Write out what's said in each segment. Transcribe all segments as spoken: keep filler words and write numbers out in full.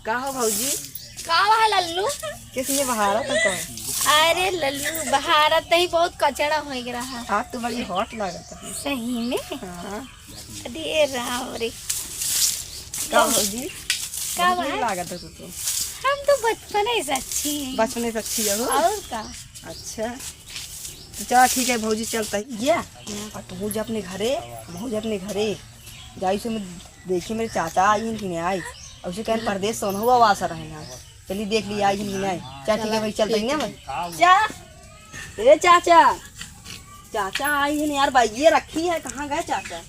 का हो भौजी? का बा लल्लू? किस में बहारत हो तुम? अरे लल्लू, बहारत नहीं, बहुत कचड़ा हो गया रहा। आप तो बड़ी hot लागत है। सही में? हाँ। अरे राम रे। का भौजी? का बहुत बा? नीक लागत हो तुम। हम तो बचपने से अच्छी हैं। बचपने से अच्छी हो? और का? अच्छा। तो चला ठीक है भौजी, चलता ही। ये? हाँ। और तू जा अपने घरे, हम जा अपने घरे। जाई से मैं देखी मेरे चाचा आई हैं कि नहीं आई। और उसे कहन परदेस से उन्हों आवास रहे हैं। चली देख ली आई हैं कि नहीं आई। चला ठीक है भाई, चलता ही ना मैं। चा-, ए चाचा, चाचा आई हैं यार, बैगिया रखी है, कहाँ गए चाचा?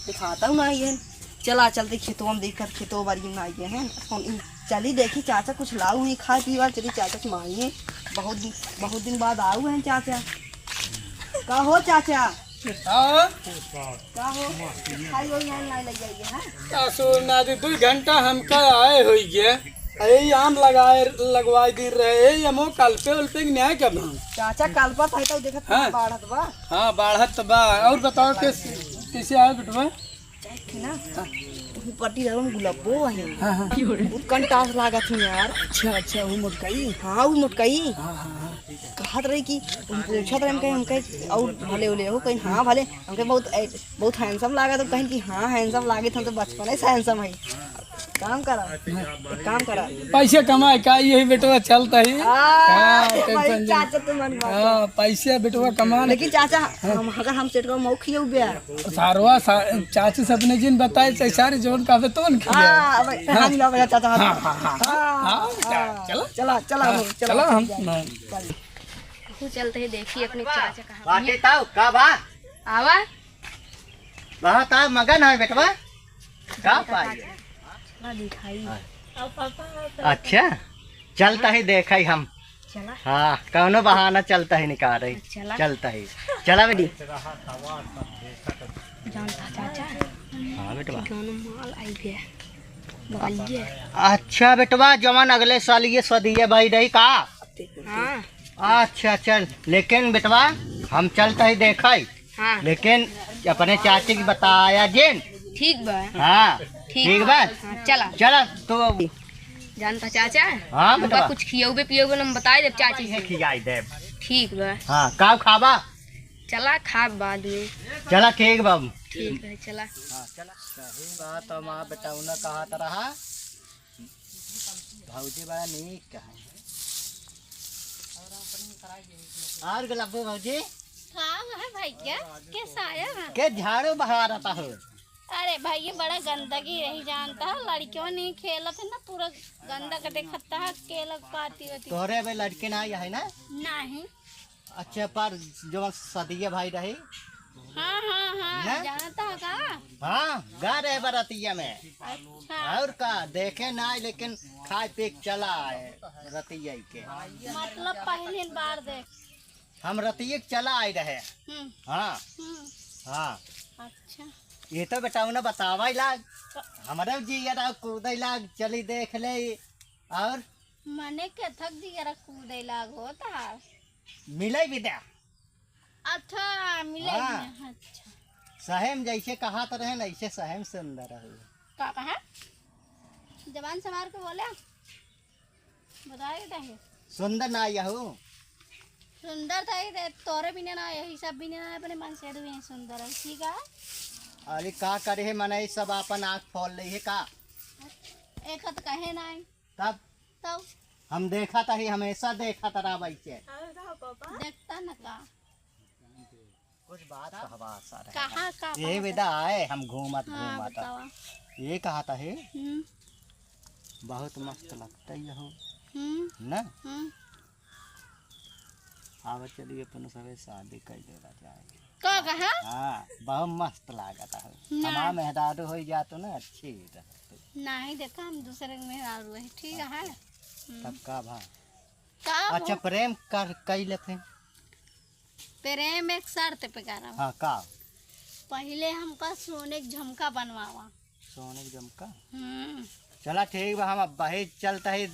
दिखाता हूँ ना आई हैं। चला चलते खेतों में देख कर, खेतों बारी में आई हैं। हम चली देखी चाचा कुछ लाऊ हैं खाए पीए वाला, चली चाचा से मांगी हैं। बहुत दिन, बहुत दिन बाद आऊ हैं चाचा। का हो चाचा? हाँ? का हो? खाई होई ना, ना लग जाइए, हाँ? का सुन ना दी, दू घंटा हमका आए होई गए। अरे, ये आम लगाए, लगवाए दी रहे, ये मो कल्पे उल्पे के न्याय कब हम? चाचा, कल्पत है तो देखत हाँ। बाढ़त बा। हाँ, बाढ़त बा। और बताओ, किस, कैसे आए बेटवा? चाहे कि ना? हाँ। वो पट्टी दारू में गुलाबो है। हाँ, हाँ। बहुत कंटास लागत है यार। अच्छा, अच्छा, वो मोटकाई? हाँ, वो मोटकाई। हाँ, हाँ, हाँ। कहत रही कि हम पूछत रहे, हम कहे, हम कहे, और भले उले हो, कहीं हाँ भले, हम कहे बहुत, ए, बहुत handsome लागत हो, कहीं कि हाँ handsome लागत, हम तो बचपने से handsome है। काम करा, एक काम करा। पैसे कमाए का यही बेटवा चलता ही। आ, हाँ, भाई, tension चाचा तो मन बात है। हाँ, पैसे बेटवा कमा। लेकिन चाचा, हम, अगर हम सेठ का मऊ खियऊ बे। सारवा सा-, चाची से अपने जिन बताए, से सारे जौन कहबे तो उनके लिए। हाँ, अब हाँ। हानि लाओ भैया, चाचा, हानि हाँ, लाओ। हाँ, हाँ, हाँ, हाँ, हाँ, चलो। चला, चला, हाँ, हो, चला, चला, हम, चला। हाँ। चल। वो चलते ही देखी अपने चाचा कहाँ बाटे ताऊ, का बा? आवा। बा, ता मगन है बेटवा। का पाई? चला दिखाई। हाँ। अच्छा, चलता ही देखा ही हम। चला। हाँ, कौनो बहाना चलता ही निकाल रही। चला। चलता ही। चला बेटी। जानता चाचा? हाँ बेटवा। गाना माल आई गया। बगलिए। अच्छा बेटवा, जवान अगले साल ये सदिया भाई रही का? हाँ। अच्छा, चल, लेकिन बेटवा, हम चलता ही देखा ही। हाँ। लेकिन अपने चाची के बताया जिन। ठीक बा। हाँ, ठीक ठीक बा। बा। हाँ, चला। चला, तो जानता चाचा? हाँ, हमका बेटवा। कुछ खियौबे पियौबे न हम बताई देब चाची से। खियाई देब। ठीक बा। हाँ, का खाबा? चला, खाब बाद में। चला, ठीक बा। ठीक है, चला। हाँ, चला। सही बात, हम आप बेटौना कहत रहा। भौजी बड़ा नीक है। और गुलाबो भौजी? का है भैया? के साया है? के झाड़ू बहारत हो? अरे भैया, बड़ा गंदगी रही जानता है, लड़कियों नहीं खेलत है ना, पूरा गंदा के देखत है, केला पाती होती। तोहरे अबे लड़के ना आई है ना? नहीं। अच्छा, पर जो सदिया भाई रही? हाँ, हाँ, हाँ, ना? जानता है का? हाँ, गा रहे बरतिया में। अच्छा। और का, देखे ना, लेकिन खाए पी के चला आए रतिया के। मतलब पहली बार देख। हम रतिया के चला आए रहे। हम्म। हाँ। हम्म। हाँ। अच्छा। ये तो बेटौना बतावा ही लाग। क- हमरे जिया रहा कूदे लाग, चली देख ले। और? मने के थक जिया रहा कूदे लाग होता है। मिले विदा। अच्छा, मिले हाँ। विदा, अच्छा। सहेम जैसे कहा तो रहे ना, ऐसे सहेम सुंदर है। का कहा? जबान संभार के बोले। बताए के चाही। सुंदर ना यहू। सुंदर था ही रे, तोरे बिना ना, यही सब बिना ना, अपने मन से भी सुंदर है, ठीक है? अरे का करे है, मने सब अपन आँख फोल ले है का? एक हाथ कहे ना है। तब? तब? हम देखा था ही, हमेशा देखा था रहा भाई के। देखता न का? कुछ बात कहबा सारे। कहाँ का ये बात? विदा आए हम घूमत हाँ, घूमत। बतावा। ये कहा था हे? हम्म। बहुत मस्त लगता है हो। हम्म। ना? हम्म। आवा चलिए अपन सबे शादी कर लेवा जाए। का कहा? हाँ, बहुत मस्त लागत है। ना। हमार मेहरारू हो जातो ना अच्छी रहतो। नहीं देखा हम दूसरे के मेहरारू है, ठीक है? हम्म। तब का भा? का अच्छा हो? प्रेम कर, कैले फिर? प्रेम एक शर्त पे करब। हाँ, का? पहिले हमका सोने के झुमका बनवावा। सोने के झुमका? हम्म। चला ठीक बा, हम अब वही चलता ही,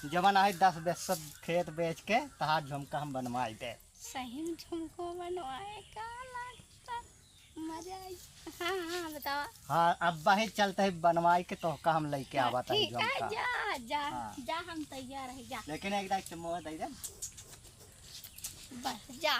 जवन आहे दस बीस खेत बेच के तहार झुमका हम बनवाई दे। सही में झुमको बनवाए का लगता, मजा आई। हाँ, हाँ, बतावा। हाँ, अब वही चलते है, बनवाई के तोहका हम लइके आवा ताई ठीक है, झुमका। जा, जा, हाँ। जा, हम तैयार है, जा। लेकिन एक दाई से मोह दे दे। बस, जा।